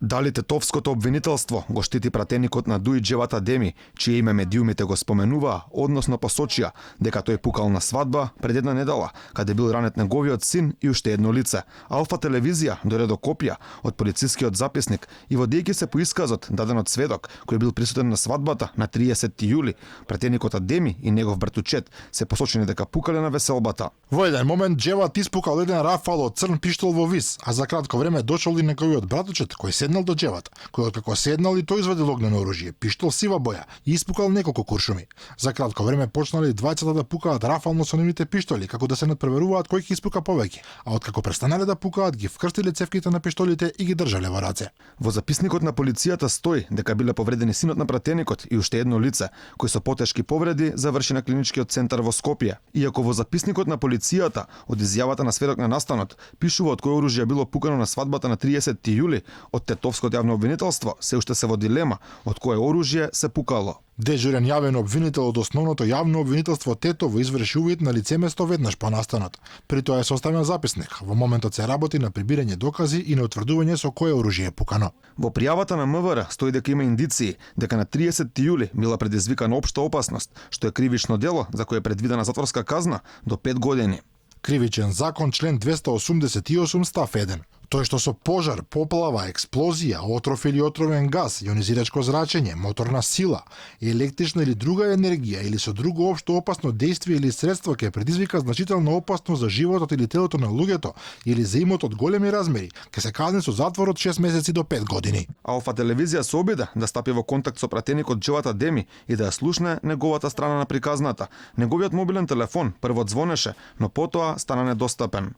Дали тетовското обвинителство го штити пратеникот на Дуи Џеват Адеми, чие име медиумите го споменуваа, односно посочија дека тој пукал на свадба пред една недела, каде бил ранет неговиот син и уште едно лице. Алфа телевизија дојде до копија од полицискиот записник и водејќи се по исказот даден од сведок кој бил присутен на свадбата на 30 јули, пратеникот Адеми и негов братучет се посочени дека пукале на веселбата. Во еден момент Џеват испукал еден рафал од црн пиштол во вис, а за кратко време дошол и неговиот братучет кој седнал до Џеват, кој откако седнал и тој извадил огнено оружје, пиштол сива боја и испукал неколку куршуми. За кратко време почнале двајцата да пукаат рафално со нивните пиштоли, како да се надпроверуваат кој ќе испука повеќе, а откако престанале да пукаат, ги вкрстиле цевките на пиштолите и ги држале во раце. Во записникот на полицијата стои дека биле повредени синот на пратеникот и уште едно лице, кој со потешки повреди заврши на клиничкиот центар во Скопје. Иако во записникот на полицијата од изјавата на сведок на настанот пишува од кој оружје било пукано на свадбата на 30 јули, од тетовското јавно обвинителство се уште се во дилема од кое оружје се пукало. Дежурен јавен обвинител од основното јавно обвинителство Тетово изврши увид на лицемество веднаш по настанот. При тоа е составен записник. Во моментот се работи на прибирање докази и на утврдување со кое оружје е пукано. Во пријавата на МВР стои дека има индиции дека на 30 јули била предизвикана општа опасност, што е кривично дело за кое е предвидена затворска казна до 5 години. Кривичен закон член 288 став 1. Тој што со пожар, поплава, експлозија, отров или отровен газ, јонизирачко зрачење, моторна сила, електрична или друга енергија или со друго општо опасно дејствие или средство ќе предизвика значителна опасност за животот или телото на луѓето или за имот од големи размери, ќе се казни со затвор од 6 месеци до 5 години. Алфа телевизија се обиде да стапи во контакт со пратеникот Џеват Адеми и да ја слушне неговата страна на приказната. Неговиот мобилен телефон прво звонеше, но потоа стана недостапен.